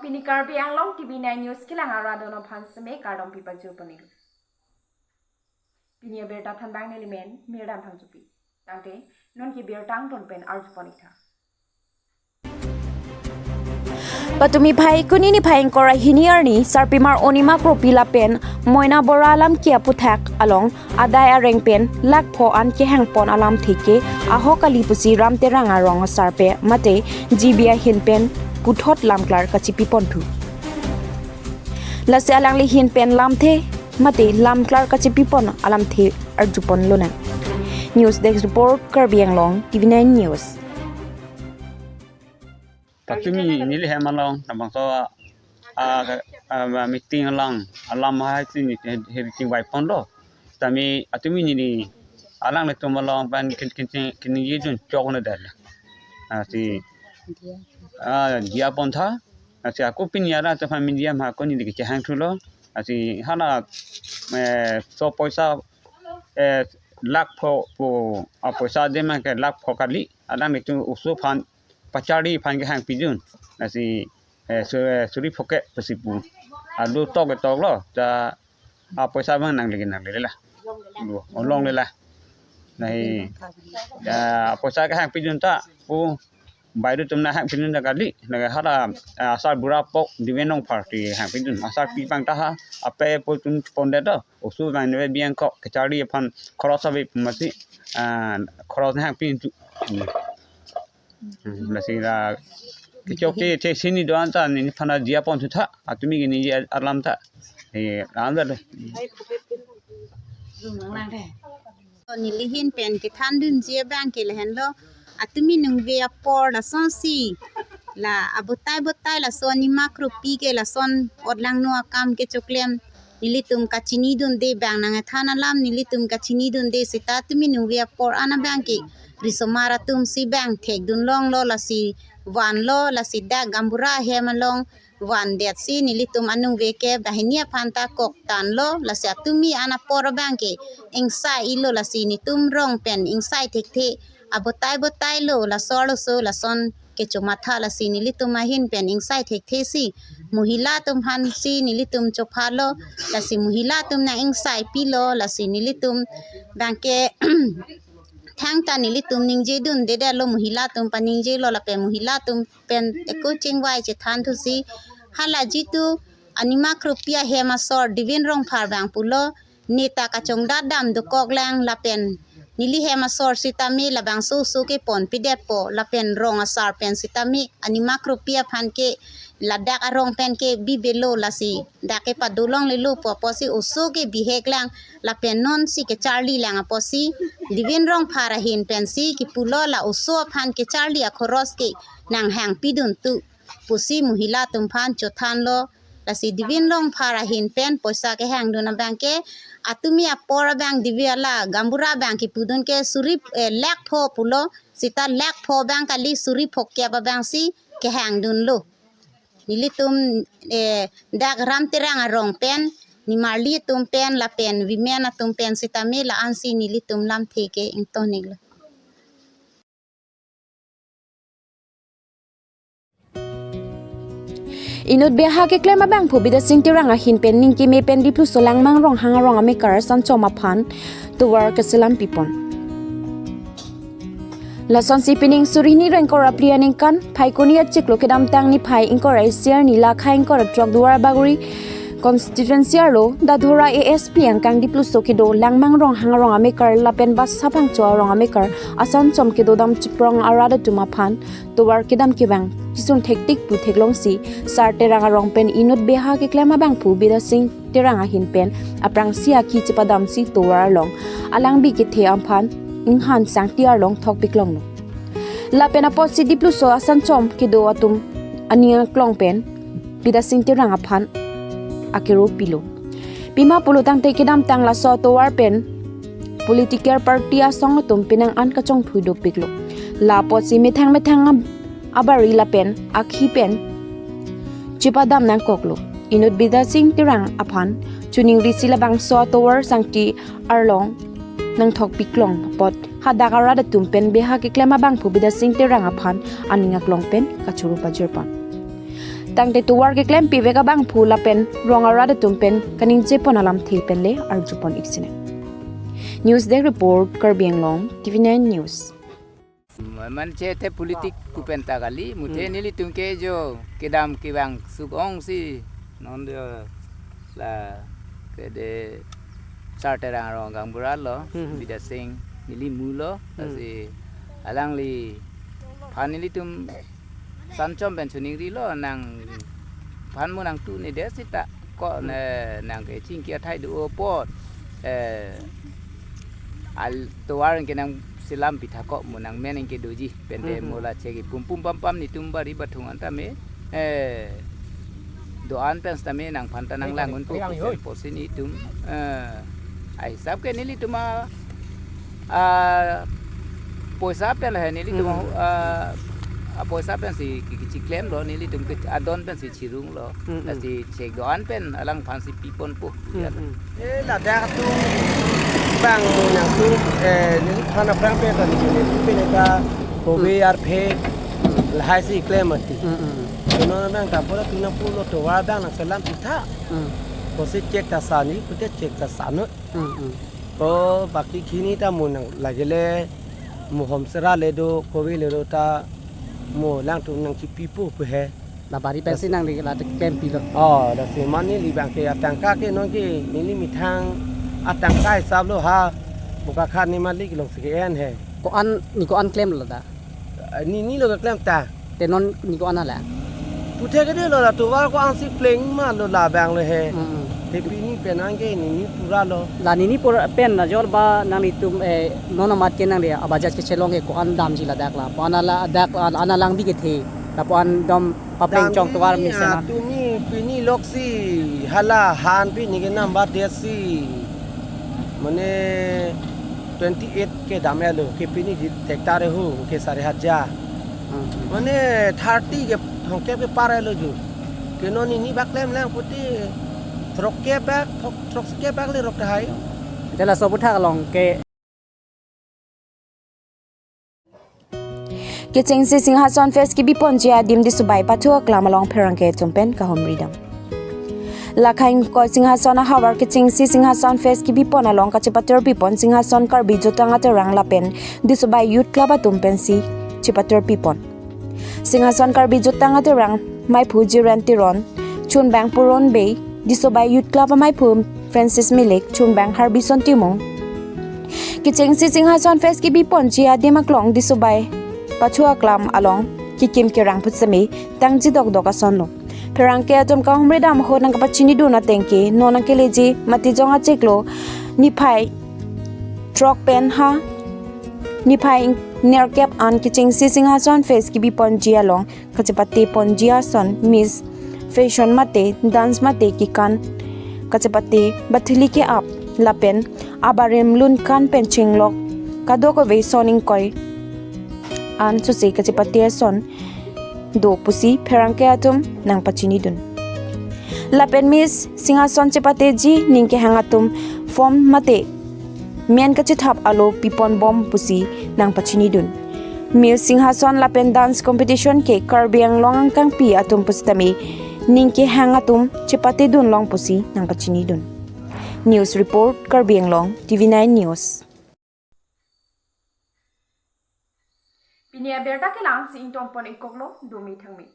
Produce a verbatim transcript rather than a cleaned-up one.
Pini Karbi Anglong T V nine News kelang arat atum aphan seme kardom pipajir ponlo. Pini abirta thanbang nelimen Mirdan Phangchopi. Tangte non ke birta angton pen arju pon-ik tha. Patumi Phaikuni niphai ingkoi ra hini arni sarpimar Onima Kropi lapen Moina Bora alam ke aputhak along adai areng pen lakh pho an kehang pon alamthe ke ahok kali pusi Ram Terang arong asarpi mate G B ahin pen puthot lamklar kachipi ponthu. Lasi alangli ahin pen lamthe mate lamklar kachipi pon alamthe arju ponlonang. News Desk Report, Karbi Anglong, T V nine News. Patumi neli hem along, labangso a, a, a, meeting along, alam hai si ni, he, he, meeting vai ponlo. Tame patumi neli alanglitum along pen kin, kin, kin, kin, ye jun chok na dal. A, si, a, diya pon tha. A, si ako pini arat aphan media ma ako neli kehang thulo. A, si hala, eh, so poisa, eh, lakh pho, po, a, poisa dema ke lakh pho kali. Alanglitum oso aphan pacharli aphan kehang pidun. Lasi, eh, su-, eh, suri pho ke pusi pu. Alu tok ke toklo. Ta, a, poisa abang nangle nangle la. Lu, olong le la. Nahi, ya, poisa kehang pidun ta. Pu, baideo atum nang hang pidun ta kali. Naga hala, eh, asar bura po, Diven Rongphar ti hang pidun. Asarpi abang ta ha, ape po tun pondet do. Oso abang nebe biang ko, kacharli aphan, khoros ave pu masi, ah, khoros nang hang pidun tu. Hmm. Hmm, lasi la kechok te, te sini do-an ta neli aphan diya ponthu tha, patumi ke neli alam ta. Eh, alam ta le. Neli ahin pen kethandunji abang ke lahenlo, patumi ningve apor lasonsi la abotai botai laso Onima Kropi ke lason otlangno akam kechoklem nelitum kachinidunde abang nangkethan alam, nelitum kachinidunde seta tumi ningve apor an abang ke risomar atum si abang thekdun longlo, lasi vanlo, lasi dak gaonbura ahem along vandetsi nelitum aningve ke banghini aphan ta koktanlo, lasi patumi an apor abang ke ingsai-ilo, lasi netum rong pen ingsai thekthe, abotai botailo, laso arloso lason kechomatha, lasi nelitum ahin pen ingsai thekthe si mohila atum aphan si nelitum chophalo, lasi mohila atum nang ingsaipilo, lasi nelitum abang ke thangta nelitum ningjedundedetlo, mohila atum paningjelo lapen mohila atum pen eko chingvai chethanthu si hala jitu Onima Kropi ahem asor Diven Rongphar abang pulo, neta kachongdat dam dokoklang lapen neli hem asor sitame labangso oso ke ponpidetpo lapen rong asar pen sitame Onima Kropi aphan ke ladak arong pen ke bibelo, lasi dak ke padolonglelo pu apotsi oso ke biheklang lapen nonsi kacharlilang apotsi Diven Rongphar ahin pensi kipulo la oso aphan kacharli akhoros ke nang hang pidun tu pusi mohila atum aphan chothanlo. Lasi Diven Rongphar ahin pen poisa kehangdun abang ke patumi apor abang Diven ala gaonbura abang kipudun ke suri, eh, lakh pho pulo, seta lakh pho abang kali, suri pho kep abang si kehangdunlo. Nelitum, eh, dak Ram Terang arong pen, nimarli atum pen lapen women atum pen sitame la-ansi nelitum lamthe ke ingtoniklo. Inut beha keklem abangphu Bidya Sing Terang ahin pen ningkeme pen Dipluso Langmang Ronghang arong amekar Asanchom aphan tovar keselam pipon. Lasonsi pining suri hini ra ingkoi ra phli aningkan Phaikuni achiklo kedamtang niphai ingkoi ra isi arni la akhai ingkoi ra throk Duarbagori constituency arlo Dadhora A S P angkang Dipluso kedo Langmang Ronghang arong amekar lapen Basa Phangcho arong amekar Asanchom kedodam chiprong arat atum aphan tovar kedam kevang chisung thektik pu theklongsi Sar Terang arong pen inut beha keklem abangphu Bidya Sing Terang ahin pen aphrangsi akhi chepadamsi tovar along alangbi kethe aphan inghan sangti arlong thokpiklonglo. Lapen apotsi Dipluso Asanchom kedo atum aning aklong pen Bidya Sing Terang aphan akero pilo. Pima pulo tangte kedamtang laso tovar pen political party asong atum penang an kachongthui dopiklo. La apotsi methang methang ab-, abari lapen akhi pen chepadam nangkoklo. Inut Bidya Sing Terang aphan choningrisi labangso atovar sangti arlong nangthokpiklong apot hadak arat atum pen beha keklem abangphu Bidya Sing Terang aphan aning aklong pen kachoro pajirpon. Tangte tovar keklem pivek abangphu lapen rong arat atum pen kaningjepon alamthe pen le arjupon ik sine. News Desk Report, Karbi Anglong, T V nine News. Manche te politik pu pen ta kali, muthe Hmm. nelitum ke jo kedam kevang suk ongsi non dia la ke de Sar Terang arong gaonbura lo, Hmm. Bidya Sing neli mu lo, Hmm. lasi alangliphan nelitum sanchom pen choningrilo, nangphan mo nangtu ne de sita ko Hmm. ne nang ke chingki athai do apot, eh, al tovar ke nangselam pitha ko mo nangmen ke doji pen de Hmm. mo la cheki pum pum pam pam netum bari bathung an tame, eh, do-an pen tame nangphan ta nanglang un po pen pusi netum, eh, ahisap ke nelitum a, a poisa pen he nelitum Hmm. a, a poisa pensi ki, ki, kechiklem lo, nelitum ke adon pensi chirung lo. Hmm, hmm. Lasi chek do-an pen alangphansi piponpo. Hmm, Ya. hmm. Eh, ladak atum bang nangtum, eh, neliphan aphrang pen ta neli neli pen ta kove Hmm. arphe Hmm. lahai si klem mati. Hmm, hmm. Kono bang ta pura tuna pulo tovar bang nangselam pitha. Hmm. Pusi chek ta sani, pute chek ta sanu. Hmm, hmm. Ko baki khini ta mo nang lagile mo homsera le do, kove le do ta mo alangtum nangchipipo pu he. Na bari pensi nang di la klem pilo. Oh, lasi mane neli bang ke atangka ke non ke neli methang atangka hisap lo ha. Buka khan ni malik long si ke-en he. Ko-an ni ko-an klem lo da. Eh, neli lo keklem ta. Te non ni ko-an la. Puthe ke de lo la tovar ko-ansi pleng ma lo la bang lo he. Hmm. Te pini pen an ke neli pura lo. La neli pura pen na jor ba nanglitum, eh, non amat ke nangli abajaj kechelong ke ko-an damji ladak la. Ko-an la dak la, an alang bi kethe. Lapu-an dom papleng chong tovar mi sena. Tumi pini loksi hala han pini ke number desi. Mane twenty eight ke dam-et lo, ke pini di tektar ehu ke sare hajar. Hmm. Mane thirty ke thongkep ke par-et lo ju. Ke non neli bak klem lang pute throkkep bak, thok, throkkep bak le rok tahai. Te laso aputhak along ke Kechengsi Singhason Fest kebiponji adim Disobai Pathu Aklam along pherangke atum pen kahumri dam. Lakha ingkoi Singhason ahavar kechengsi Singhason Fest kebipon along kachepatir pipon Singhason Karbi Jutang Aterang lapen Disobai Youth Club atum pensi chepatir pipon. Singhason Karbi Jutang Aterang maiphu Jiren Teron, chunbang Puron Bey, Disobai Youth Club amaiphu Francis Milik, chunbang Harbison Timung. Kechengsi Singhason Fest kebiponji adim aklong Disobai Pathu Aklam along kekim kerang pusitame tangji dokdok ason lo. Pherangke atum kahumri dam ahut nangkapachinidun ateng ke non nangkeleji Matijong achiklo niphai throk pen ha niphai nerkep an kechengsi Singhason Fest kebiponji along kachepateponji ason Miss Fashion mate dance mate kekan kachepate bathili ke-ap lapen abarim lunkan pen chinglok kadokave ason ingkoi an suse kachepate ason do pusi pherangke atum nangpachinidun. Lapen Miss Singhason chepateji ning kehang atum form mate men kachethap alo piponbom pusi nangpachinidun. Miss Singhason lapen dance competition ke Karbi Anglong angkangpi atum pusitame ning kehang atum chepatedun long pusi nangpachinidun. News report, Karbi Anglong, T V nine News. Pini abirta kelang si ingtonpon ikoklo, dumi thangmi.